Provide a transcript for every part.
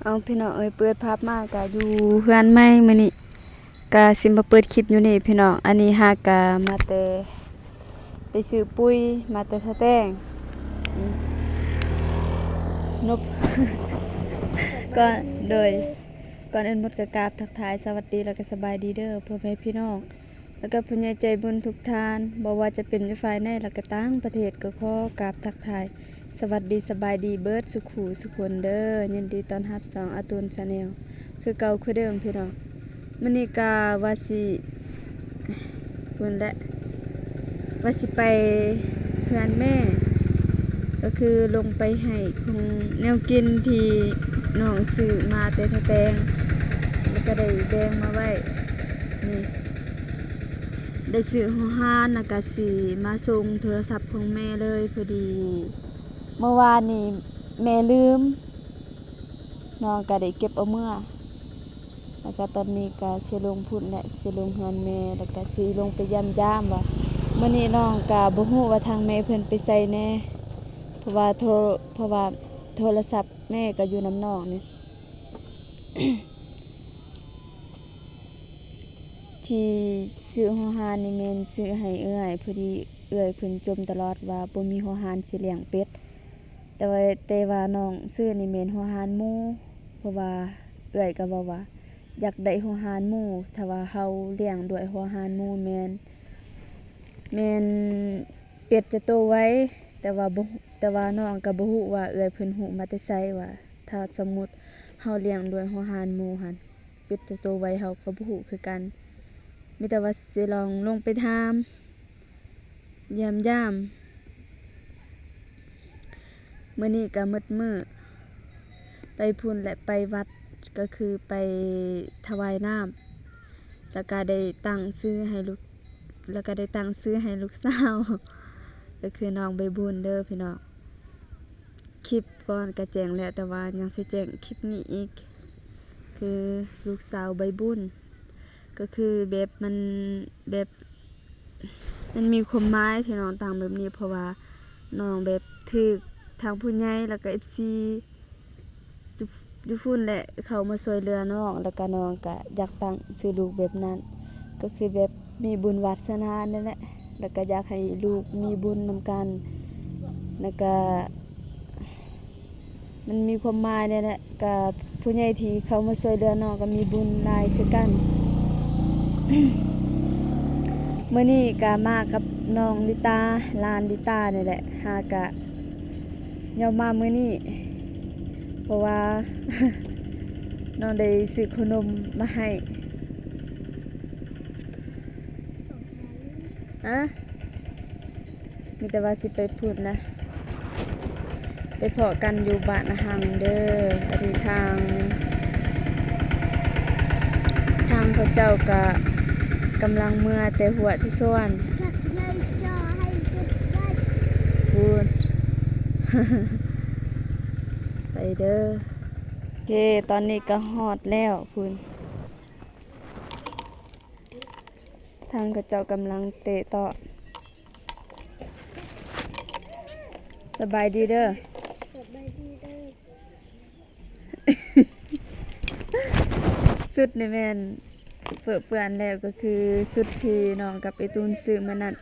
ເອົາ ພີ່ນ້ອງເອີຍ ເປີດພາບມາກະຢູ່ເຮືອນໃໝ່. ມື້ນີ້ກະຊິມາເປີດຄລິບຢູ່ນີ້ພີ່ນ້ອງ. ອັນນີ້ຫາກະມາແຕ່ໄປຊື້ປຸ໋ຍ ມາແຕ່ທ່າແຕງ. ອືມ ນົບ ກ່ອນ ໂດຍ ກ່ອນອື່ນໝົດກະກາບທັກທາຍສະຫວັດດີ ແລ້ວກະສະບາຍດີເດີພໍ່ແມ່ພີ່ນ້ອງ ແລ້ວກະຜູ້ໃຫຍ່ໃຈບຸນທຸກທ່ານ ບໍ່ວ່າຈະເປັນຢູ່ພາຍໃນ ແລ້ວກະຕ່າງປະເທດ ກໍຂໍກາບທັກທາຍ ສະຫວັດດີສະບາຍດີເບິດສູ່ຄູ່ສູ່ຄົນເດີ. ຍິນດີຕ້ອນຮັບຊ່ອງອາຕຸນ Channel ຄືເກົ່າຄືເດີມພີ່ນ້ອງ. ມື້ນີ້ກະວ່າຊິ ພຸ້ນແຫຼະ ວ່າຊິໄປເຮືອນແມ່ ກໍຄືລົງໄປໃຫ້ຂອງແນວກິນທີ່ນ້ອງຊື້ມາແຕ່ທ່າແຕງ ແລ້ວກະໄດ້ແບ່ງມາໄວ້ ນີ້ ໄດ້ຊື້ຫົວຫານ ແລ້ວກະຊິມາສົ່ງໂທລະສັບຂອງແມ່ເລີຍ. ພໍດີເມື່ອວານນີ້ແມ່ລືມ ນ້ອງກະໄດ້ເກັບເອົາເມືອ ແລ້ວກະຕອນນີ້ກະຊິລົງພຸ້ນແຫຼະ ຊິລົງເຮືອນແມ່ ແລ້ວກະຊິລົງໄປຢ້ຽມຢາມວ່າ ມື້ນີ້ນ້ອງກະບໍ່ຮູ້ວ່າທາງແມ່ເພິ່ນໄປໃສແດ່ ເພາະວ່າໂທ ເພາະວ່າໂທລະສັບແມ່ກະຢູ່ນຳນ້ອງນີ້. ທີ່ຊື້ຫົວຫານນີ້ແມ່ນຊື້ໃຫ້ເອື້ອຍ ພໍດີເອື້ອຍເພິ່ນຈົ່ມຕະຫຼອດວ່າບໍ່ມີຫົວຫານຊິລ້ຽງເປັດ ແຕ່ວ່າ ແຕ່ວ່ານ້ອງຊື້ນີ້ແມ່ນຫົວຫານໝູ ເພາະວ່າເອື້ອຍກະເວົ້າວ່າຢາກໄດ້ຫົວຫານໝູ ຖ້າວ່າເຮົາລ້ຽງດ້ວຍຫົວຫານໝູແມ່ນ ແມ່ນເປັດຈະໂຕໄວ ແຕ່ວ່າບໍ່ ແຕ່ວ່ານ້ອງກະບໍ່ຮູ້ວ່າເອື້ອຍເພິ່ນຮູ້ມາແຕ່ໃສວ່າ ຖ້າສົມມຸດເຮົາລ້ຽງດ້ວຍຫົວຫານໝູຫັ້ນ ເປັດຈະໂຕໄວເຮົາກະບໍ່ຮູ້ຄືກັນ. ມີແຕ່ວ່າຊິລອງລົງໄປຖາມ ຢ້ຽມຢາມ. ມື້ນີ້ກະໝົດມື້ ໄປພຸ້ນແຫຼະ ໄປວັດ ກໍຄືໄປຖວາຍນ້ຳ ແລ້ວກະໄດ້ຕັ້ງຊື່ໃຫ້ລູກ ແລ້ວກະໄດ້ຕັ້ງຊື່ໃຫ້ລູກສາວ ກໍຄືນ້ອງໃບບຸນເດີພີ່ນ້ອງ. ຄລິບກ່ອນກະແຈ້ງແລ້ວ ແຕ່ວ່າຍັງຊິແຈ້ງຄລິບນີ້ອີກ ຄືລູກສາວໃບບຸນ ກໍຄືແບບມັນ ແບບມັນມີຄວາມໝາຍທີ່ນ້ອງຕັ້ງແບບນີ້ ເພາະວ່ານ້ອງແບບຖືກທາງຜູ້ໃຫຍ່ ແລ້ວກະເອັຟຊີ ຢູ່ ຢູ່ພຸ້ນແຫຼະ ເຂົ້າມາຊ່ວຍເຫຼືອນ້ອງ ແລ້ວກະນ້ອງກະຢາກຕັ້ງຊື່ລູກແບບນັ້ນ ກໍຄືແບບມີບຸນວາດສະໜານັ້ນແຫຼະ ແລ້ວກະຢາກໃຫ້ລູກມີບຸນນຳກັນ ແລ້ວກະ ມັນມີຄວາມໝາຍແດ່ແຫຼະ ກະຜູ້ໃຫຍ່ທີ່ເຂົ້າມາຊ່ວຍເຫຼືອນ້ອງກະມີບຸນຫຼາຍຄືກັນ. ມື້ນີ້ກະມາກັບນ້ອງລິຕາ ຫຼານລິຕານີ້ແຫຼະ ຫາກະຍອມມາມື້ນີ້ ເພາະວ່ານ້ອງໄດ້ຊື້ເຂົ້າໜົມມາໃຫ້. ຮະ? ມີແຕ່ວ່າຊິໄປພຸ້ນນະ ໄປພໍ້ກັນຢູ່ບ້ານນາຮັງເດີ. ອັນນີ້ທາງ ທາງເຂົາເຈົ້າກະກຳລັງເມືອແຕ່ຫົວແຕ່ສວນ ພຸ້ນ ໄປເດີ. ໂອເຄ ຕອນນີ້ກະຮອດແລ້ວພຸ້ນ. ທາງເຂົາເຈົ້າກຳລັງເຕະຕໍ່. ສະບາຍດີເດີ. ສະບາຍດີເດີ. ຊຸດນີ້ແມ່ນເປິເປື້ອນແລ້ວ ກໍຄືຊຸດທີ່ນ້ອງກັບໄອ້ຕູນຊື້ມື້ນັ້ນ.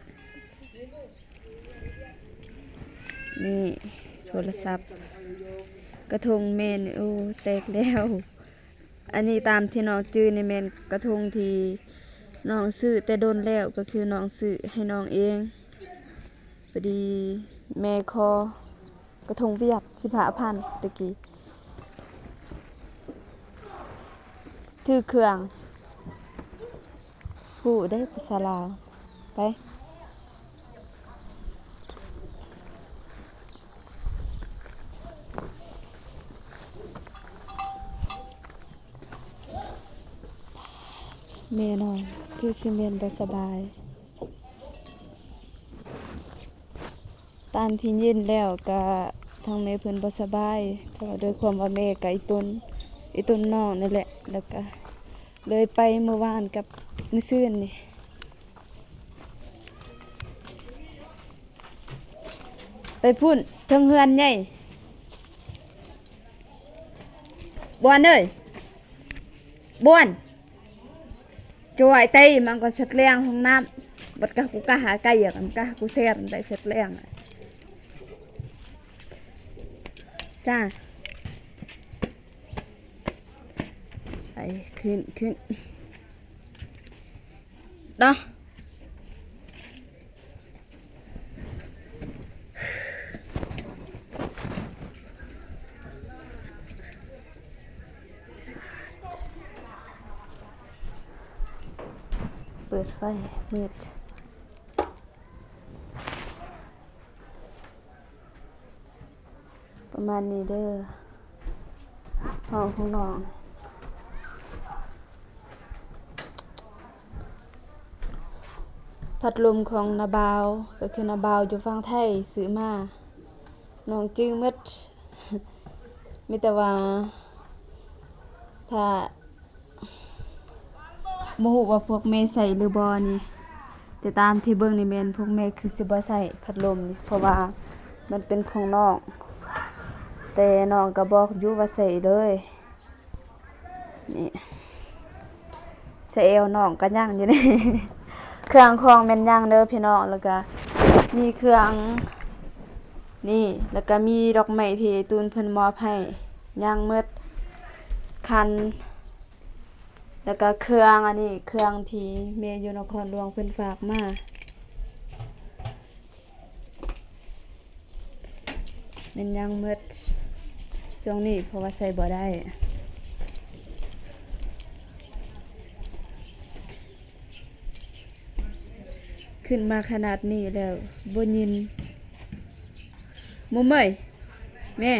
ນີ້ໂທລະສັບ ກະທົງແມ່ນ ໂອ້ ແຕກແລ້ວ. ອັນນີ້ຕາມທີ່ນ້ອງຈື່ນີ້ແມ່ນກະທົງທີ່ນ້ອງຊື້ແຕ່ດົນແລ້ວ ກໍຄືນ້ອງຊື້ໃຫ້ນ້ອງເອງ. ພໍດີແມ່ຂໍກະທົງຫວຽດສິບຫ້າພັນຕະກີ້ ຖືເຄື່ອງ ຮູ້ເດ້ພາສາລາວ. ໄປ ແມ່ນ້ອງຄືຊິແມ່ນບໍ່ສະບາຍ. ຕາມທີ່ຍິນແລ້ວກະທາງແມ່ເພິ່ນບໍ່ສະບາຍ ແຕ່ວ່າດ້ວຍຄວາມວ່າແມ່ກະອີ່ຕົນ ອີ່ຕົນນ້ອງນີ້ແຫຼະ ແລ້ວກະເລີຍໄປມື້ວານກັບມື້ຊືນນີ້. ໄປພຸ້ນເທິງເຮືອນໃຫຍ່. ບວນເອີຍ ບວນ ຈວຍເຕີມັນກໍສັດລ້ຽງຫ້ອງນ້ຳ ບັດກະກູກະຫາໄກ່ຢາກກະກູແຊນໄດ້ສັດລ້ຽງຊາ ໄປ ຂຶ້ນ ຂຶ້ນ ເນາະ ເປີດໄຟມືດ. ປະມານນີ້ເດີ ຫ້ອງຂອງນ້ອງ ພັດລົມຂອງນ້າບ່າວ ກໍຄືນ້າບ່າວຢູ່ຝັ່ງໄທຊື້ມາ ນ້ອງຈື່ໝົດ ມີແຕ່ວ່າຖ້າ ບໍ່ຮູ້ວ່າພວກແມ່ໃຊ້ຫຼືບໍ່ນີ້ ແຕ່ຕາມທີ່ເບິ່ງນີ້ແມ່ນພວກແມ່ຄືຊິບໍ່ໃຊ້ພັດລົມນີ້ ເພາະວ່າມັນເປັນຂອງນ້ອງ ແຕ່ນ້ອງກໍບອກຢູ່ວ່າໃຊ້ເລີຍ ນີ້ ໃສ່ແອວນ້ອງກໍຍັງຢູ່ນີ້ ເຄື່ອງຂອງແມ່ນຍັງເດີພີ່ນ້ອງ ແລ້ວກໍມີເຄື່ອງ ນີ້ ແລ້ວກໍມີດອກໄມ້ທີ່ອ້າຍຕູນເພິ່ນມອບໃຫ້ ຍັງໝົດ ຄັນ ແລ້ວກໍເຄື່ອງ ອັນນີ້ເຄື່ອງທີ່ແມ່ຢູ່ນະຄອນຫຼວງເພິ່ນຝາກມາ ແມ່ນຍັງໝົດຊ່ວງນີ້ ເພາະວ່າໃຊ້ບໍ່ໄດ້. ຂຶ້ນມາຂະໜາດນີ້ແລ້ວບໍ່ຍິນ ມຸມເອີຍ ແມ່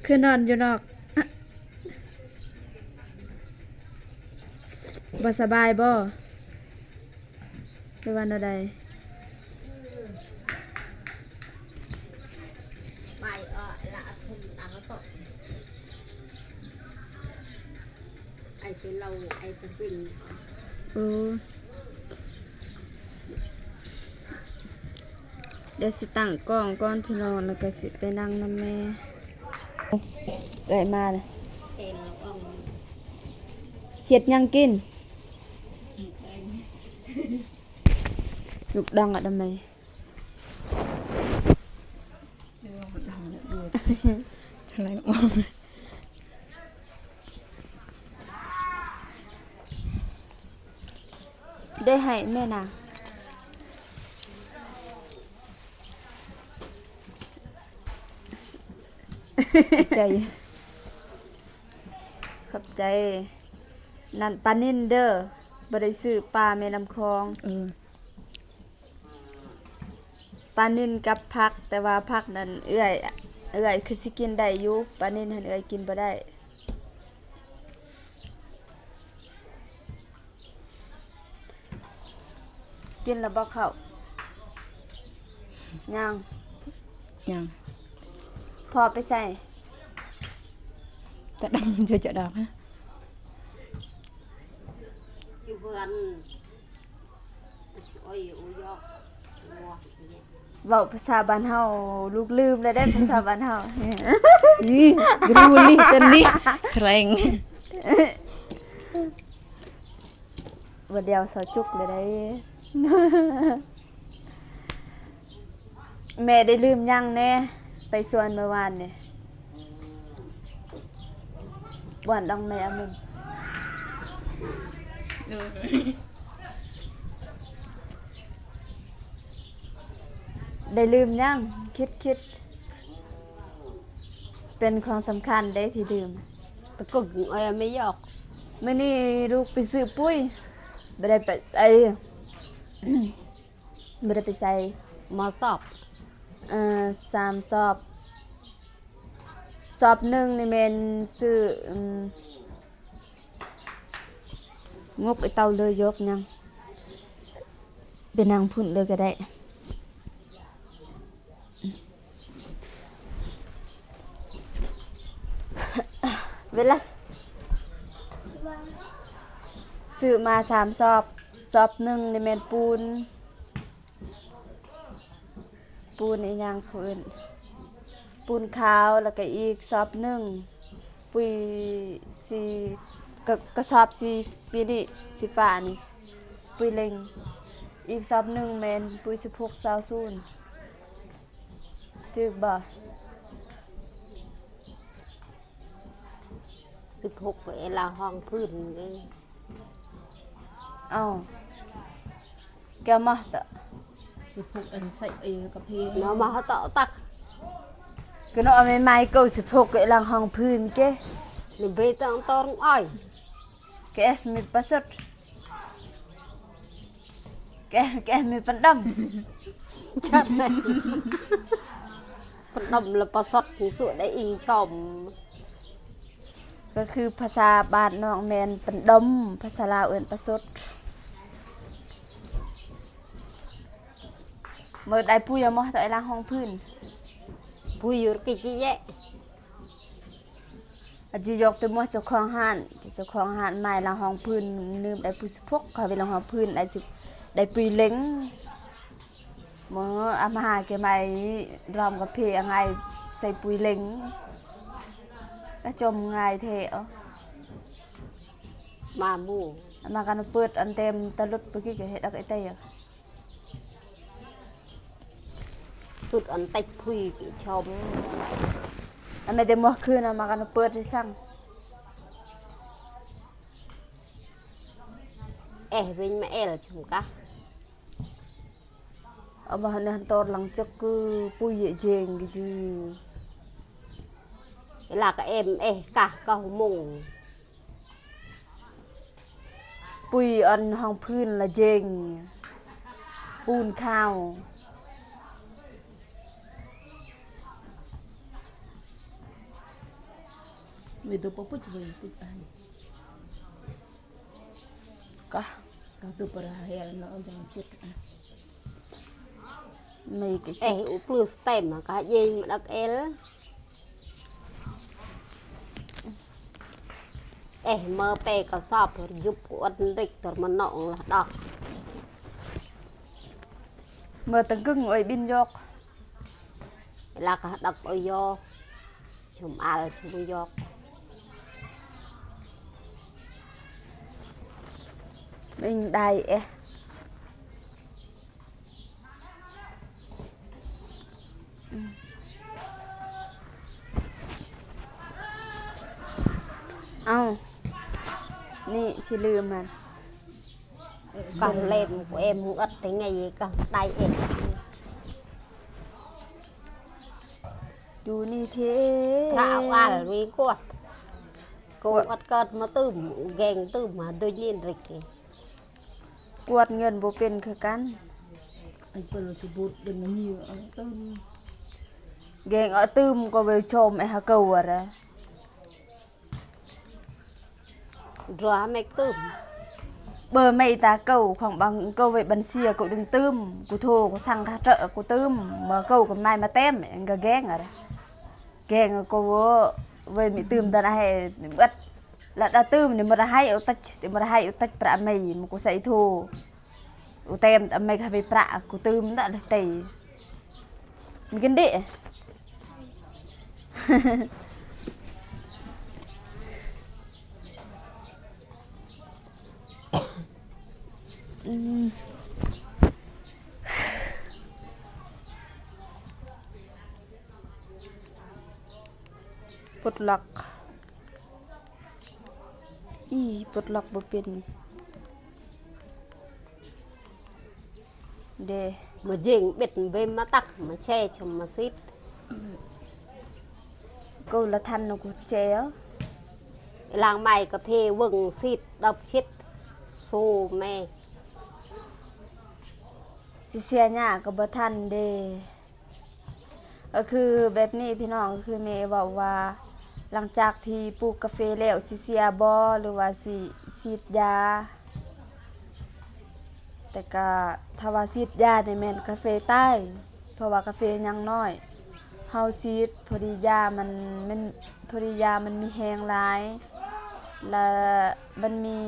ຄືນອນຢູ່ນອກ ບໍ່ສະບາຍບໍ່ ຫຼືວ່າແນວໃດ? ເອີ ດຽວຊິຕັ້ງກ້ອງກ່ອນພີ່ນ້ອງ ແລ້ວກໍຊິໄປນັ່ງນຳແມ່ ເອື້ອຍມາເລີຍ ເຮັດຫຍັງກິນ? ລູກດັງອະດຳໄມ? ໄດ້ໃຫ້ແມ່ນາ ຂອບໃຈ ຂອບໃຈ ນັ້ນປານິນເດີ ບໍ່ໄດ້ຊື້ປາແມ່ນ້ຳຂອງ ເອີ ປານິນກັບຜັກ ແຕ່ວ່າຜັກນັ້ນເອື້ອຍ ເອື້ອຍຄືຊິກິນໄດ້ຢູ່ ປານິນຫັ້ນເອື້ອຍກິນບໍ່ໄດ້ ກິນແລ້ວບໍ່ເຂົ້າ? ຍັງ ຍັງ ພໍ່ໄປໃສ? ຈະດອກ ຈະດອກ ຢູ່ເຮືອນ. ເວົ້າພາສາບ້ານເຮົາ ລູກລືມແລ້ວເດ້ພາສາບ້ານເຮົາ ອີ ກຣູລີຕົນນີ້ ແຖງ ບໍ່ດຽວເຊົາຈຸກແລ້ວເດ້. ແມ່ໄດ້ລືມຫຍັງແນ່ ໄປສວນມື້ວານນີ້ ບ່ອນດອກໄມ້ອະມຸມ ໄດ້ລືມຫຍັງ? ຄິດ ຄິດ ເປັນຂອງສຳຄັນເດ້ທີ່ລືມ ຕະກຸກ ເອີ ແມ່ຢອກ ມື້ນີ້ລູກໄປຊື້ປຸ້ຍ ບໍ່ໄດ້ໄປ ໄອ້ ບໍ່ໄດ້ໄປໃສ່ ມາສອບ ເອີ ສາມສອບ ສອບໜຶ່ງນີ້ແມ່ນຊື້ ອືມ ງົກໄອ້ເຕົ້າເລີຍຢອກຫຍັງ ໄປນັ່ງພຸ້ນເລີຍກໍໄດ້ ເວລາ ຊື້ມາສາມສອບ ສອບໜຶ່ງນີ້ແມ່ນປູນ ປູນອີຫຍັງເຂົາເອີ້ນ ປູນຂາວ ແລ້ວກະອີກສອບໜຶ່ງ ປຸຍສີ ກະ ກະສອບສີ ສີນີ້ ສີຟ້ານີ້ ປຸຍເຫຼັງ. ອີກສອບໜຶ່ງແມ່ນປຸຍສິບຫົກ ຊາວສູນ ຖືກບໍ່? ສິບຫົກ ເວລາຮອງພື້ນເດ້. ເອົ້າ ແກມາຕະ ສິບຫົກ ອັນໃສ່ເອກະເພ ເນາະ ມາເຮົາຕະຕັກ ກະເນາະ ເອົາໃໝ່ໆ ເກົ້າສິບຫົກ ກະຫຼັງຮອງພື້ນເກ ນີ້ເບຕອງຕອງອ້ອຍ ກະເອສມີປະສົດ ແກ ແກມີປັນດຳ ຈັດແມ່ນ ປັນດຳລະປະສົດ ສຸໄດ້ອີງຊອມ ກະຄືພາສາບ້ານນອກແມ່ນປັນດຳ ພາສາລາວເອີ້ນປະສົດ. ເມີດໄດ້ປຸຍມາຕະໄອລາງຮອງພື້ນ ປຸຍຢູ່ກິຈິແຍະ ອາຈິຢອກແຕ່ໝວດເຈົ້າຂອງຮ້ານ ເຈົ້າຂອງຮ້ານໝາຍລາງຮອງພື້ນ ນືມໄດ້ປຸຍສິບຫົກ ເຂົາເວລາຮອງພື້ນໄດ້ສິບ ໄດ້ປຸຍເຫຼັງ. ເມີອາມາຫາແກໄມດອມກາເພອາງ່າຍໃສ່ປຸຍເຫຼັງ ກະຈົມງ່າຍແທ້. ມາໝູ່ ອາມາກັນເປີດອັນເຕັມຕະຫຼຸດປະກິກະເຮັດອັກໄອເຕຍ ສຸດອັນຕິດພຸຍຊອມ ອັນແມ່ນແຕ່ເມື່ອຄືນນະ ມາກັນເປີດໃຫ້ສັງ ເອເວັນມາແອລຊຸມກະ ອາມາຫັ້ນຕອນຫຼັງຈາກຄືປຸຍເຈງກິຈື່ ເວລາກະເອັມເອກະເກົ້າໂມງ ປຸຍອັນຮອງພື້ນລະເຈງ ປູນຂາວ ເວໂຕປະປຸດເວປຸດອາຍ ກະ ກະຕຸປະເຮລນະ ຈັງເຈັດ ເມກະເຈັດ ເອອຸປລືສເຕັມ ກະເຢງມາດັກເອລ ເອ ເມີເປກະຊອບ ຢຸບອວນລິກ ຕົວມະນອງລະດອກ ເມີຕັງກຶງໂອຍບິນຢອກ ລະກະດັກໂອຍຢອກ ຊຸມອາລ ຊຸມຢອກ ເມັງໄດ້ເອ. ເອົ້າ ນີ້ຊິລືມມັນ ກະເລັມເອັມເອິດແຕ່ໄງກະໄດ້ເອງ ຢູ່ນີ້ເທ ພຣະອາລວີກວດ ກວດ ກວດເກີດມາຕື່ມ ແກງຕື່ມມາດຸຍຍິນລິກ ກວດເງິນບໍ່ເປັນຄືກັນ ໄອ້ເປີນສະບຸດເປັນອັນນີ້ ເອົາຕື່ມ ແກງເອົາຕື່ມ ກະເວຊອມໄອ້ຫາເກົາອະ ດຣາເມັກຕື່ມ ເບີໄມ້ຕາເກົາ ຂອງບັງເກົາໄວ້ບັນເຊຍ ເກົາດຶງຕື່ມ ກູໂທ ກູສັງຄະເຕະ ກູຕື່ມ ເມີເກົາກະໄມ້ມາແຕ້ມ ກະແກງອະ ແກງກະເວີ ໄວ້ມີຕື່ມຕານໃຫ້ເບິດ ລະດາຕື່ມນີ້ມາໄດ້ໃຫ້ອຸຕັດ ມາໄດ້ໃຫ້ອຸຕັດປະໄມ້ ມາກູໃສ່ໂທ ອຸແຕ້ມອາໄມ້ຄາເວປະ ກູຕື່ມຕະເຕ ມີກັນເດ ອືມ ປົດລັອກ ອີ ປົດລັອກບໍ່ເປັນນີ້ ເດ ມາເຈັງເບັດເບັມມາຕັກ ມາແຊ່ ຊົມມາຊິດ ກົລະທັນນະກຸດແຈ ລາງໄມ້ກາເຟເວີງຊິດ ດັບຊິດ ໂຊແມ່ ຊິເສຍຫຍ້າກະບໍ່ທັນເດ. ກະຄືແບບນີ້ພີ່ນ້ອງ ກະຄືແມ່ເວົ້າວ່າ ຫຼັງຈາກທີ່ປູກກາເຟແລ້ວ ຊິເສຍບໍ່ ຫຼືວ່າຊິສີດຢາ? ແຕ່ກະຖ້າວ່າສີດຢານີ້ແມ່ນກາເຟຕາຍ ເພາະວ່າກາເຟຍັງນ້ອຍ ເຮົາສີດພໍດີຢາມັນ ມັນ ພໍດີຢາມັນມີແຮງຫຼາຍ ລະມັນມີ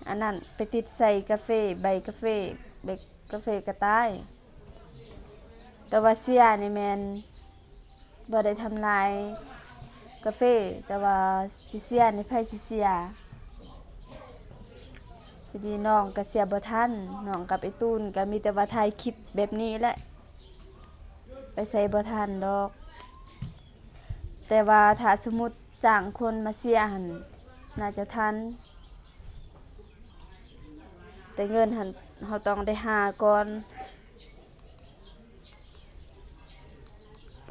ອັນນັ້ນໄປຕິດໃສ່ກາເຟ ໃບກາເຟ ໃບ ກາເຟກະຕາຍ ແຕ່ວ່າເສຍນີ້ແມ່ນ ບໍ່ໄດ້ທຳລາຍກາເຟ, ແຕ່ວ່າຊິເສຍນີ້ ໃຜຊິເສຍ? ພໍດີນ້ອງກໍເສຍບໍ່ທັນ, ນ້ອງກັບໄອ້ຕູນກໍມີແຕ່ວ່າຖ່າຍຄລິບແບບນີ້ແຫຼະ, ໄປໃສບໍ່ທັນດອກ. ແຕ່ວ່າຖ້າສົມມຸດຈ້າງຄົນມາເສຍຫັ້ນ ໜ້າຈະທັນ, ແຕ່ເງິນຫັ້ນເຮົາຕ້ອງໄດ້ຫາກ່ອນ.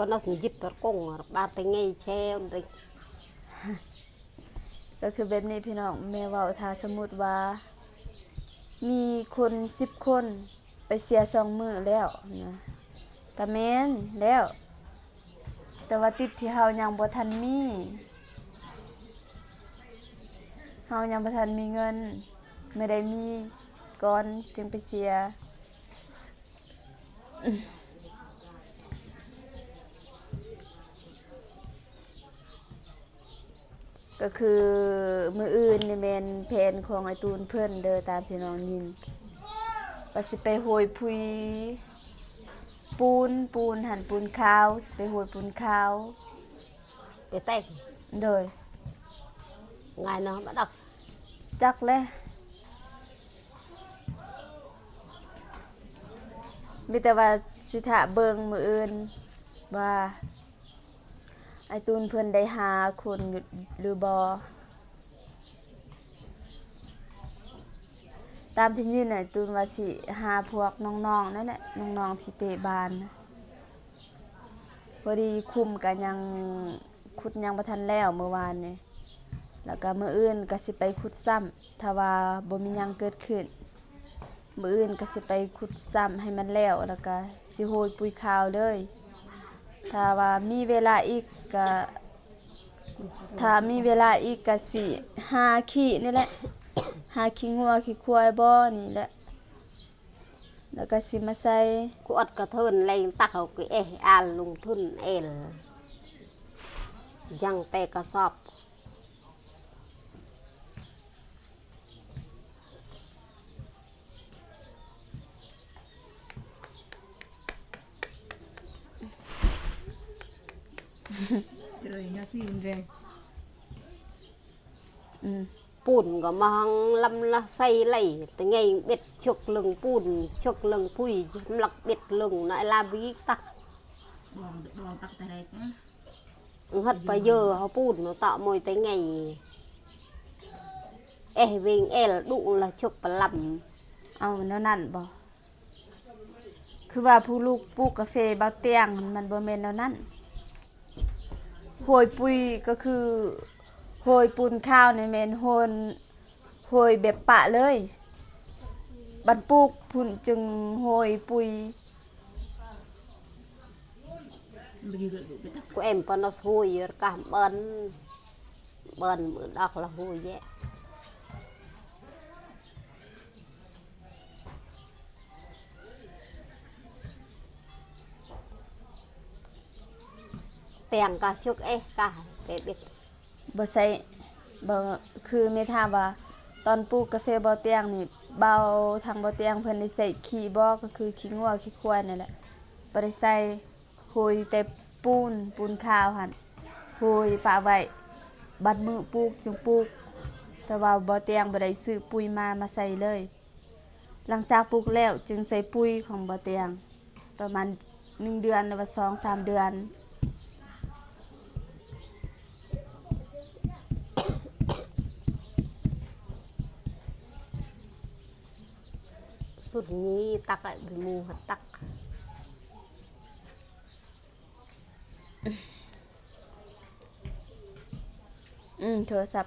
ປະນັດຢິບຕະກົງບາດຕະໄງແຊວເດ້. ກໍຄືແບບນີ້ພີ່ນ້ອງ, ແມ່ເວົ້າ ຖ້າສົມມຸດວ່າມີຄົນສິບຄົນໄປເສຍສອງມື້ແລ້ວນະ, ກໍແມ່ນແລ້ວ, ແຕ່ວ່າຕິດທີ່ເຮົາຍັງບໍ່ທັນມີ, ເຮົາຍັງບໍ່ທັນມີເງິນ, ເມື່ອໃດມີກ່ອນຈຶ່ງໄປເສຍ. ກໍຄືມື້ອື່ນນີ້ແມ່ນແຜນຂອງອ້າຍຕູນເພິ່ນເດີ, ຕາມທີ່ນ້ອງຍິນ ວ່າຊິໄປໂຮຍປຸຍປູນ, ປູນຫັ້ນ ປູນຂາວ, ຊິໄປໂຮຍປູນຂາວ. ເອແຕກ ໂດຍ ງ່າຍເນາະ ບໍ່ດອກ ຈັກແຫຼະ, ມີແຕ່ວ່າຊິຖ້າເບິ່ງມື້ອື່ນວ່າອ້າຍຕູນເພິ່ນໄດ້ຫາຄົນຢູ່ຫຼືບໍ່. ຕາມທີ່ຍິນນະ ຕູນວ່າຊິຫາພວກນ້ອງໆນັ້ນແຫຼະ, ນ້ອງໆທີ່ເຕະບານນະ. ພໍດີຄຸ້ມກະຍັງ ຂຸດຍັງບໍ່ທັນແລ້ວມື້ວານນີ້, ແລ້ວກະມື້ອື່ນກະຊິໄປຂຸດຊ້ຳ ຖ້າວ່າບໍ່ມີຫຍັງເກີດຂຶ້ນ. ມື້ອື່ນກະຊິໄປຂຸດຊ້ຳໃຫ້ມັນແລ້ວ, ແລ້ວກະຊິໂຮຍປຸຍຂາວເລີຍ. ຖ້າວ່າມີເວລາອີກກະ ຖ້າມີເວລາອີກກະຊິຫາຂີ້ນີ້ແຫຼະ, ຫາຂີ້ງົວຂີ້ຄວາຍບໍ່ນີ້ແຫຼະ, ແລ້ວກະຊິມາໃສ່. ກວດກະເທີນແລງຕັກເອົາກະເອະອານລົງທຶນເອລ ຍັງແຕ່ກະສອບ. ອືມ ປູນກໍມາຫັງລຳລະໃສ່ໄຫຼ ແຕ່ໄງເບັດຊົກເລິງປູນ ຊົກເລິງປຸຍ ສຳລັກເບັດເລິງນະ ລາບີກຕະ ບອງ ບອງຕັກແຕ່ໃດ ອື ຮັດປະເຢີເຮົາປູນເນາະ ຕະມົຍແຕ່ໄງ ເອເວງແອລດຸລະຊົກປະລຳ ເອົາແນວນັ້ນບໍ່? ຄືວ່າຜູ້ລູກປູກກາເຟບ່າວຕຽງ ມັນບໍ່ແມ່ນແນວນັ້ນ. ໂຮຍປຸຍກໍຄືໂຮຍປູນຂາວນີ້ແມ່ນໂຮນ ໂຮຍແບບປະເລີຍ, ບັດປູກພຸ້ນຈຶ່ງໂຮຍປຸຍ. ກູເອັມປະນັດໂຮຍກະບອນ ບອນມືດອກລະໂຮຍແຍະ. ແຕງກະຊຸກເອກະເບເບັດ ບໍ່ໃສ່ ບໍ່ ຄືແມ່ຖາມວ່າ ຕອນປູກກາເຟບ່າວຕຽງນີ້ ບ່າວທາງບ່າວຕຽງເພິ່ນໄດ້ໃສ່ຂີ້ບໍ່? ກໍຄືຂີ້ງົວຂີ້ຄວາຍນັ້ນແຫຼະ ບໍ່ໄດ້ໃສ່. ໂຮຍແຕ່ປູນ ປູນຂາວຫັ້ນ ໂຮຍປະໄວ້ ບັດມື້ປູກຈຶ່ງປູກ, ແຕ່ວ່າບ່າວຕຽງບໍ່ໄດ້ຊື້ປຸຍມາ ມາໃສ່ເລີຍ. ຫຼັງຈາກປູກແລ້ວຈຶ່ງໃສ່ປຸຍຂອງບ່າວຕຽງ ປະມານໜຶ່ງເດືອນ ຫຼືວ່າສອງສາມເດືອນ. ສຸດນີ້ຕັກ ໃຫ້ໝູ່ຫັ້ນຕັກ. ອືມ ໂທລະສັບ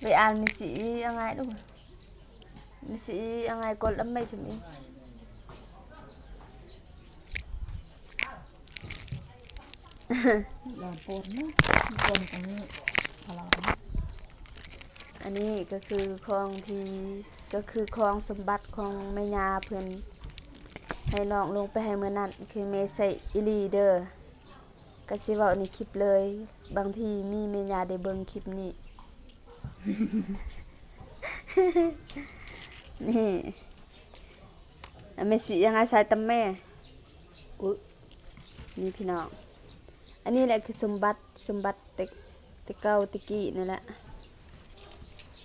ໄປອ່ານມີສີອາງ່າຍດູ ມີສີອາງ່າຍກົດລຳໄມຈຸມອີ ລອງປົນນະ ປົນກັນນີ້ ອະລອງ. ອັນນີ້ກໍຄືຂອງທີ່ ກໍຄືຂອງສົມບັດຂອງແມ່ຍ່າເພິ່ນ ໃຫ້ນ້ອງລົງໄປໃຫ້ມື້ນັ້ນ ຄືແມ່ໃສ່ອີ່ຫຼີເດີ. ກໍຊິເວົ້າໃນຄລິບເລີຍ ບາງທີມີແມ່ຍ່າໄດ້ເບິ່ງຄລິບນີ້ ນີ້. ແມ່ຊິຍັງອາໄສຕຳແມ່. ອຸ ນີ້ພີ່ນ້ອງ ອັນນີ້ແຫຼະຄືສົມບັດ ສົມບັດແຕ່ ແຕ່ເກົ່າແຕ່ກີ້ນັ້ນແຫຼະ.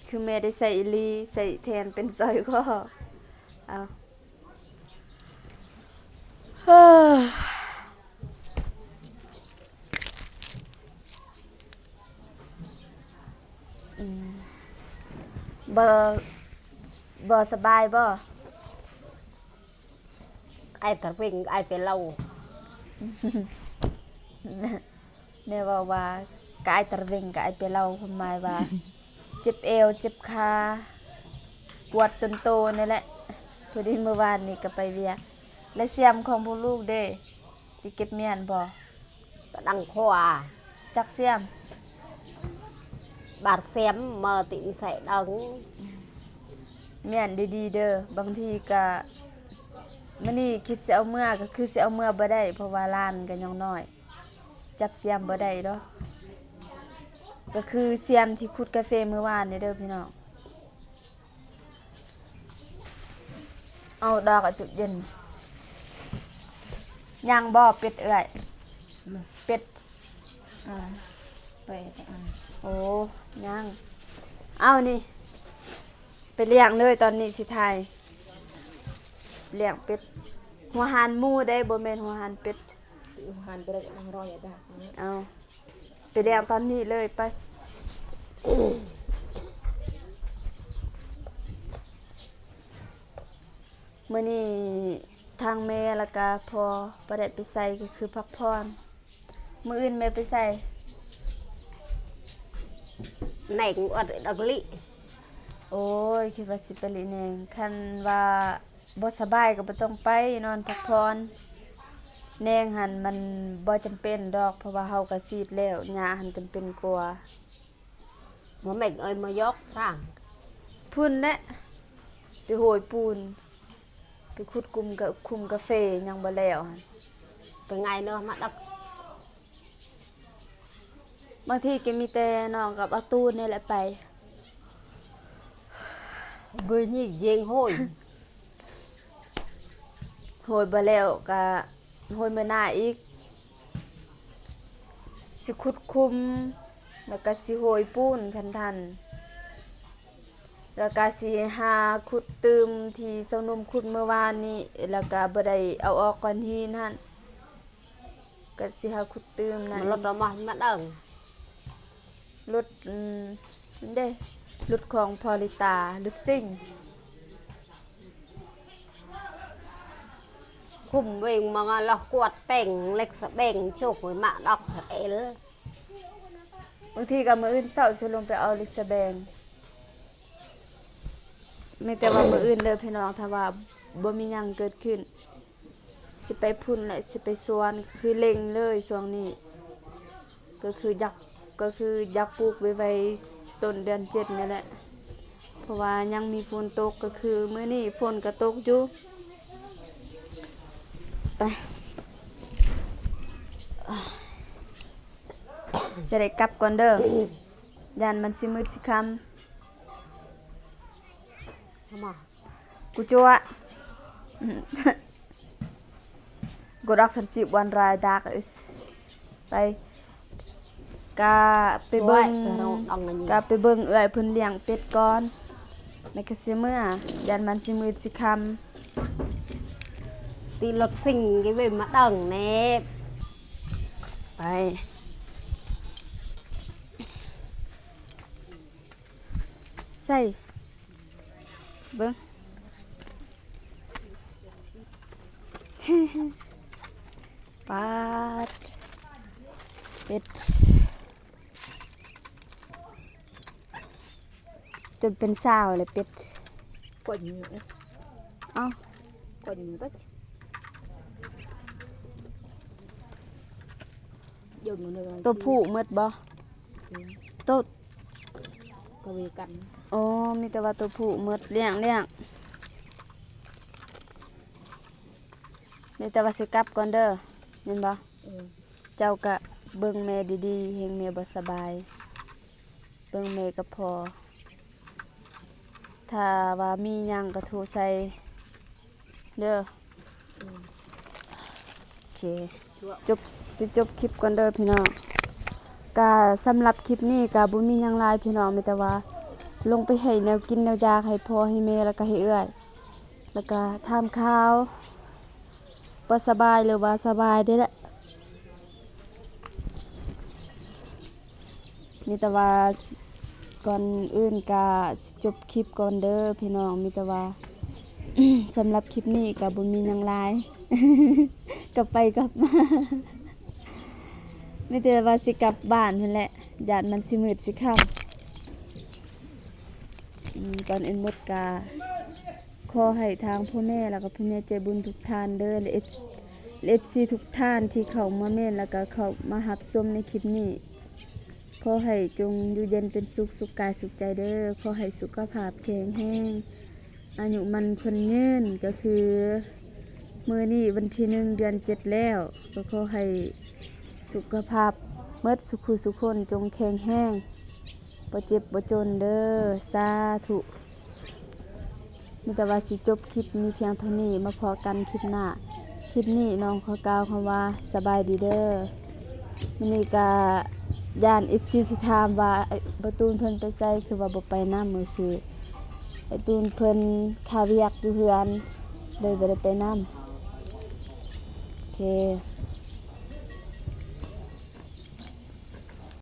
ຄືແມ່ໄດ້ໃຊ້ອີ່ຫຼີ ໃຊ້ແທນເປັນສ້ອຍຄໍ. ເອົາ ອືມ ບໍ່ ບໍ່ສະບາຍບໍ່? ອ້າຍຕະເວັງ ອ້າຍໄປເລົ່າ. ແມ່ເວົ້າວ່າ ກະອ້າຍຕະເວັງ ກະອ້າຍໄປເລົ່າ ຄວາມໝາຍວ່າ ເຈັບແອວ ເຈັບຂາ ປວດຕົນໂຕນີ້ແຫຼະ. ພໍດີມື້ວານນີ້ກະໄປວຽກ. ແລະ ສຽມຂອງພວກລູກເດ ໄດ້ເກັບມ້ຽນບໍ່? ກະດັງຂວາ ຈັກສຽມ? ບາດສຽມ ມາຕິມໃສ່ດັງ. ມ້ຽນດີໆເດີ ບາງທີກະ ມື້ນີ້ຄິດຊິເອົາເມືອ ກະຄືຊິເອົາເມືອບໍ່ໄດ້ ເພາະວ່າຫຼານກະຍັງນ້ອຍ ຈັບສຽມບໍ່ໄດ້ດອກ. ກະຄືສຽມທີ່ຂຸດກາເຟມື້ວານນີ້ເດີພີ່ນ້ອງ. ເອົາດອກອາ ຕູ້ເຢັນ ຍັງບໍ່ເປັດເອື້ອຍ? ເປັດ ອ່າ ເປັດ ອ່າ ໂອ້ ຍັງ. ເອົານີ້ ໄປລ້ຽງເລີຍ ຕອນນີ້ຊິຖ່າຍລ້ຽງເປັດ. ຫົວຫານໝູເດ້ ບໍ່ແມ່ນຫົວຫານເປັດ. ຫົວຫານເປັດ ເອົາ ໄປລ້ຽງຕອນນີ້ເລີຍ ໄປ. ມື້ນີ້ທາງແມ່ ແລ້ວກະພໍ່ບໍ່ໄດ້ໄປໃສ ກະຄືພັກຜ່ອນ. ມື້ອື່ນແມ່ໄປໃສ? ແໜງອອດດອກລິ. ໂອ້ຍ ຄິດວ່າຊິໄປລິແໜງ. ຄັນວ່າບໍ່ສະບາຍກະບໍ່ຕ້ອງໄປ ນອນພັກຜ່ອນ. ແໜງຫັ້ນມັນບໍ່ຈຳເປັນດອກ ເພາະວ່າເຮົາກະສີດແລ້ວ ຫຍ້າຫັ້ນຈຳເປັນກວ່າ. ມາແມ່ເອີຍ ມາຢອກທາງ ພຸ້ນແຫຼະ ໄປໂຫຍປູນ ໄປຂຸດຂຸມກະ ຂຸມກາເຟ ຍັງບໍ່ແລ້ວຫັ້ນ. ກະງ່າຍເນາະ ມາດັກ. ບາງທີກະມີແຕ່ນ້ອງກັບອາຕູນນີ້ແຫຼະໄປ. ເບີຍຍິງເຢງໂຫຍ ໂຫຍບໍ່ແລ້ວກະ ໂຫຍມື້ໜ້າອີກ ຊິຂຸດຂຸມ ແລ້ວກະຊິໂຫຍປູນຄັນທັນ ແລ້ວກະຊິຫາຂຸດຕື່ມທີ່ສາວໜຸ່ມຂຸດມື້ວານນີ້ ແລ້ວກະບໍ່ໄດ້ເອົາອອກກ້ອນຫີນຫັ້ນ ກະຊິຫາຂຸດຕື່ມນັ້ນ. ມັນລົດເອົາມາ ມາເດີ ລົດ ອືມ ເດ້ ລົດຂອງພໍ່ລິຕາ ລົດຊິງ. ຄຸມເວັງມາລະກວດແປງເຫຼັກສະແບງ ໂຊກໄວ້ມາດອກສະເອລ. ບາງທີກະມື້ອື່ນເຊົ້າຊິລົງໄປເອົາເຫຼັກສະແບງ. ມີແຕ່ວ່າມື້ອື່ນເດີພີ່ນ້ອງ ຖ້າວ່າບໍ່ມີຫຍັງເກີດຂຶ້ນ ຊິໄປພຸ້ນແຫຼະ ຊິໄປສວນ ຄືເລັ່ງເລີຍຊ່ວງນີ້ ກະຄືຢາກ ກະຄືຢາກປູກໄວໆ ຕົ້ນເດືອນເຈັດນີ້ແຫຼະ ເພາະວ່າຍັງມີຝົນຕົກ ກະຄືມື້ນີ້ຝົນກະຕົກຢູ່. ໄປ ຊິໄດ້ກັບກ່ອນເດີ ຢ້ານມັນຊິມືດຊິຄ່ຳ. ມາ ກູຈັວ ກູດອກສະຈິບວັນຣາຍດາກ ໄປ ກະໄປເບິ່ງ ກະໄປເບິ່ງເອື້ອຍເພິ່ນລ້ຽງເປັດກ່ອນ ແລ້ວກະຊິເມືອ ຢ້ານມັນຊິມືດຊິຄ່ຳ. ຕິລົດຊິງກະເວມາດັງແນບ ໄປ. ໃສ່ເບິ່ງ ປາດ ເປັດ ຈົນເປັນສາວແລ້ວເປັດ. ເອົ້າ ໂຕຜູ້ໝົດບໍ່? ໂຕ ອໍ ມີແຕ່ວ່າໂຕຜູ້ໝົດ. ລ້ຽງ ລ້ຽງ ມີແຕ່ວ່າຊິກັບກ່ອນເດີ ແມ່ນບໍ່? ເຈົ້າກະເບິ່ງແມ່ດີໆ ແຮງແມ່ບໍ່ສະບາຍ ເບິ່ງແມ່ກັບພໍ່ ຖ້າວ່າມີຫຍັງກະໂທໃສ່ ເດີ. ໂອເຄ ຈົບ ຊິຈົບຄລິບກ່ອນເດີພີ່ນ້ອງ. ກະສຳລັບຄລິບນີ້ກະບໍ່ມີຫຍັງຫຼາຍພີ່ນ້ອງ ມີແຕ່ວ່າລົງໄປໃຫ້ແນວກິນແນວຢາກໃຫ້ພໍ່ໃຫ້ແມ່ ແລ້ວກະໃຫ້ເອື້ອຍ ແລ້ວກະຖາມຂ່າວວ່າສະບາຍ ຫຼືວ່າສະບາຍເດ້ແຫຼະ. ມີແຕ່ວ່າ ກ່ອນອື່ນກະຊິຈົບຄລິບກ່ອນເດີພີ່ນ້ອງ. ມີແຕ່ວ່າ ສຳລັບຄລິບນີ້ກະບໍ່ມີຫຍັງຫຼາຍ ກັບໄປກັບມາ ມີແຕ່ວ່າຊິກັບບ້ານຫັ້ນແຫຼະ ຢ້ານມັນຊິມືດຊິຄ່ຳ. ອືມ ກ່ອນອື່ນໝົດກະ ຂໍໃຫ້ທາງພໍ່ແມ່ ແລ້ວກໍຜູ້ໃຫຍ່ໃຈບຸນທຸກທ່ານເດີ ແລະ ເອັຟ ແລະ ເອັຟຊີ ທຸກທ່ານທີ່ເຂົ້າມາເມັ້ນ ແລ້ວກໍເຂົ້າມາຮັບຊົມໃນຄລິບນີ້ ຂໍໃຫ້ຈົ່ງຢູ່ເຢັນເປັນສຸກ ສຸກກາຍສຸກໃຈເດີ. ຂໍໃຫ້ສຸຂະພາບແຂງແຮງ ອາຍຸໝັ້ນຂວັນຍືນ. ກໍຄືມື້ນີ້ວັນທີໜຶ່ງ ເດືອນເຈັດແລ້ວ ກໍຂໍໃຫ້ສຸຂະພາບໝົດສຸຂູສຸຄົນ ຈົ່ງແຂງແຮງ ບໍ່ເຈັບບໍ່ຈົນເດີ ສາທຸ. ມີແຕ່ວ່າຊິຈົບຄລິບມີພຽງເທົ່ານີ້ ມາພໍ້ກັນຄລິບໜ້າ. ຄລິບນີ້ນ້ອງຂໍກ່າວຄຳວ່າສະບາຍດີເດີ. ມື້ນີ້ກະຢ້ານເອັຟຊີຊິຖາມວ່າ ອ້າຍ ບ່າວຕູນເພິ່ນໄປໃສ ຄືວ່າບໍ່ໄປນຳ ກໍຄືອ້າຍຕູນເພິ່ນຄາວຽກຢູ່ເຮືອນ ເລີຍບໍ່ໄດ້ໄປນຳ. ໂອເຄ